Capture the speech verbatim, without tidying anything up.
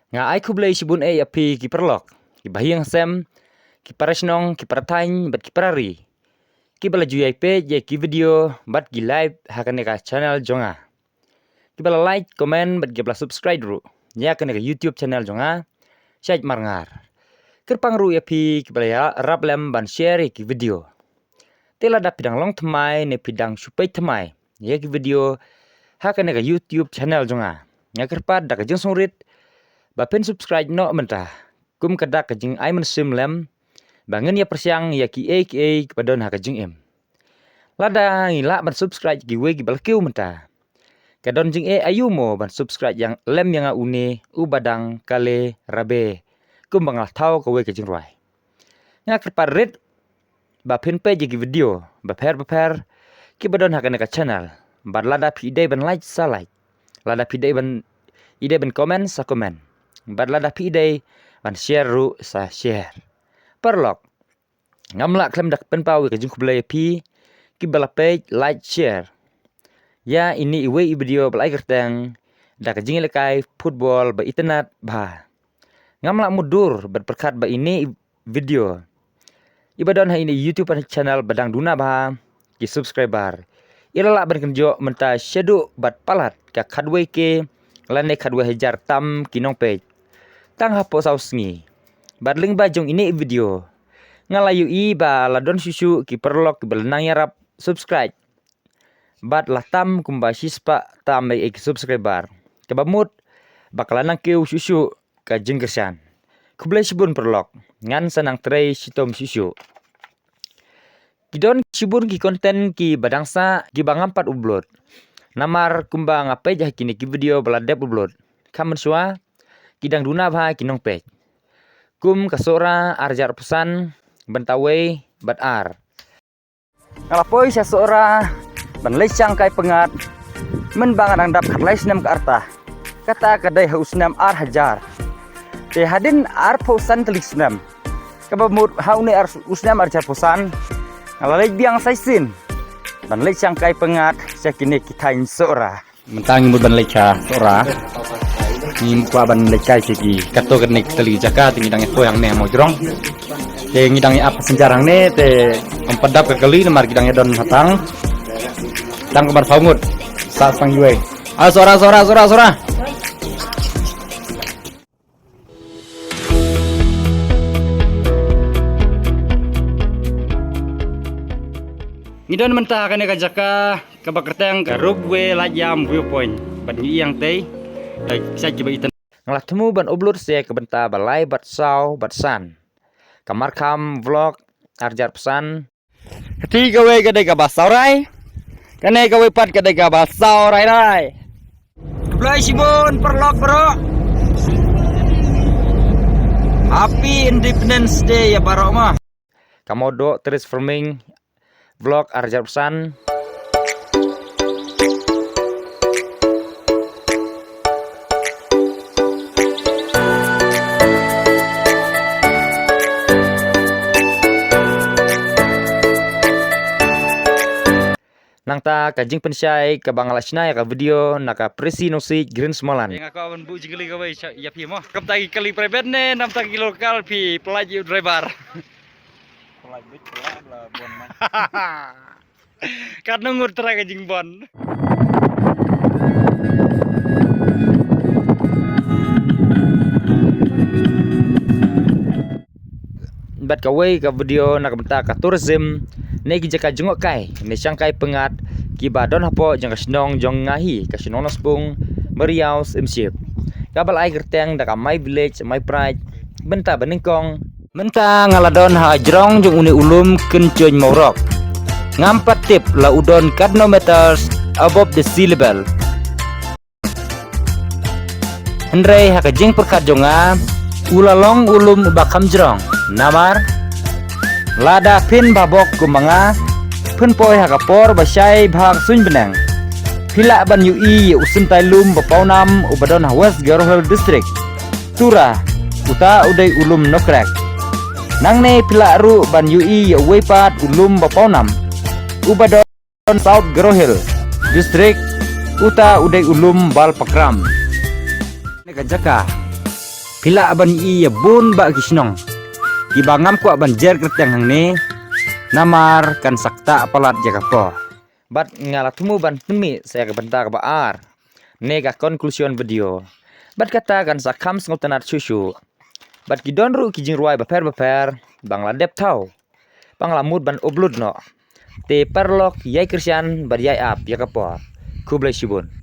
Nga ai khublei shibun eh ïa phi ki paralok, ki bahaïing hasem, ki para shnong, ki para thaiñ bad ki para ri, kiba la ju ïai peit ïa ki video bad ki live ha kane ka channel jong nga, kiba la like, comment bad kiba la subscribe ruh ïa kane ka YouTube channel jong nga, Shaid Marngar. Kyrpang ruh ïa phi kiba la ïarap lem ban share ïa ki video. Te lada phi dang long thymmai ne phi dang shu peit thymmai ïa ki video ha kane ka YouTube channel jong nga, nga kyrpad da ka jingsngewrit ba phin subscribe noh mynta, kum ka dak ka jingai mynsiem lem, ba ngin ïa pyrshang ïa kiei kiei kiba don ha ka jingim. Lada ngi lah ban subscribe kiwei kiba la kiew mynta, ka don jingeh aïu mo ban subscribe ïa lem ïa nga une uba dang kale rabe, kumba nga la thaw kawei ka jingrwai. Nga kyrpad rit ba phin peit ïa ki video bapher bapher kiba don ha kane ka channel. Bad lada phi dei ban like sa like, lada phi dei ban, i dei ban comment sa comment, bad lada phi dei ban share ruh sa share. Paralok, ngam lah khlem da pynpaw ïa ka jingkhublei ïa phi kiba la peit, like, share ïa ine iwei i video ba la ai kyrteng da ka jingïalehkai football ba itynnad bha. Ngam lah mutdur ban pyrkhat ba ine i video iba don ha ine i YouTube channel ba dang duna bha ki subscriber, i la lah ban kynjoh mynta shaduh bad palat ka khatwei K lane khatwei hajar tam ki nongpeit tang hapoh saw sngi. Bad lyngba jong ine i video nga la ïohi ba la don shuh shuh ki paralok kiba la nang ïarap subscribe bad la tam kumba shispah tam eh ki subscriber, kaba mut ba ka la nang kiew shuh shuh ka jingkyrshan. Khublei shibun paralok, ngan sa nang trei shitom shuh shuh. Ki don shibun ki content kiba dang sah kiba ngam pat upload, namar kumba nga peit ha kine ki video ba la dep upload, kham mynshuwa ki dang duna bha ki nongpeit, kum ka Sohra ar hajar arphew san, bynta wei bad ar. Nga la poi sha Sohra ban leit shangkai pyngngad mynba nga dang dap khatlai snem ka rta. Kata ka dei ha u snem ar hajar. Te hadien arphew san tylli ki snem, kaba mut ha une ar, u snem ar hajar arphew san, nga la leit biang sa shisien ban leit shangkai pyngngad sha kine ki thaiñ Sohra. Mynta ngi mut ban leit sha Sohra. Ngi mut kwah ban leit kai sha ki, kato kane ka tylli ki jaka, te ngi dang ïa poi hangne ha Mawjrong. Te ngi dang ïa ap passenger hangne, te ym pat dap ka kali namar ki dang ïa don ha tang. Tang kaba saw ngut. Sa tang iwei. Ah, Sohra, Sohra, Sohra, Sohra. Ngi don mynta ha kane ka jaka kaba kyrteng ka Ropeway Laityam Viewpoint. Bad ngi ïeng tei, eh, sha kiba itynnad. Nga la thmu ban upload sha ka bynta ba lai bad saw bad san. Ka Markham Vlog ar hajar arphew san. Kati kawei ka dei kaba saw rai. Kane kawei pat ka dei kaba saw rai rai. Khublei shibun paralok baroh. Happy Independence Day ïa baroh ma. Ka Mawdoh Terrace Farming Vlog ar hajar arphew san. Nangta ka jingpynshai kaba nga la shna ïa ka video na ka Presi Nongsiej Green Smalan. Nga kwah ban buh jingkylli kawei sha ïa phi mo. Kumta ki kali private ne namta ki local phi pynlait ïa u driver? Pynlait bit pynlait la bon man. Katno ngut trai ka jingbon. Bad kawei ka video na ka bynta ka tourism ne ki jaka jngohkai ne shangkai pyngngad kiba don hapoh jong ka shnong jong nga hi, ka shnong Nongspung, Mariaw Syiemship, kaba la ai kyrteng da ka My Village My Pride. Bynta ba nyngkong, mynta nga la don ha jrong jong une u lum Kynjoin Mawrok. Ngam pat tip la u don katno meters above the sea level. Hynrei ha ka jingpyrkhat jong nga, u la long u lum uba kham jrong. Namar lada phin bhabok kum ma nga, phin poi ha ka por ba shai bha ka suiñ bneng, phi lah ban ïohi ïa u syntai lum ba pawnam uba don ha West Garo Hills District. Tura, uta u dei u lum Nokrek. Nangne phi lah ruh ban ïohi ïa uwei pat u lum ba pawnam uba don South Garo Hills District, uta u dei u lum Balpakram. Ne ka jaka Phi lah ban ïohi ïa bun bah ki shnong kiba ngam kwah ban jer kyrteng hangne, namar kan sa ktah palat ïa ka por. Bad nga la thmu ban pynmih sa ïa ka bynta kaba ar, ne ka conclusion video. Bad kata kan sa kham sngewtynnad shuh shuh. Bad ki don ruh ki jingrwai bapher bapher ba nga la dep thaw, ba nga la mut ban upload noh. Te paralok, ïai kyrshan bad ïai ap ïa ka por. Khublei shibun.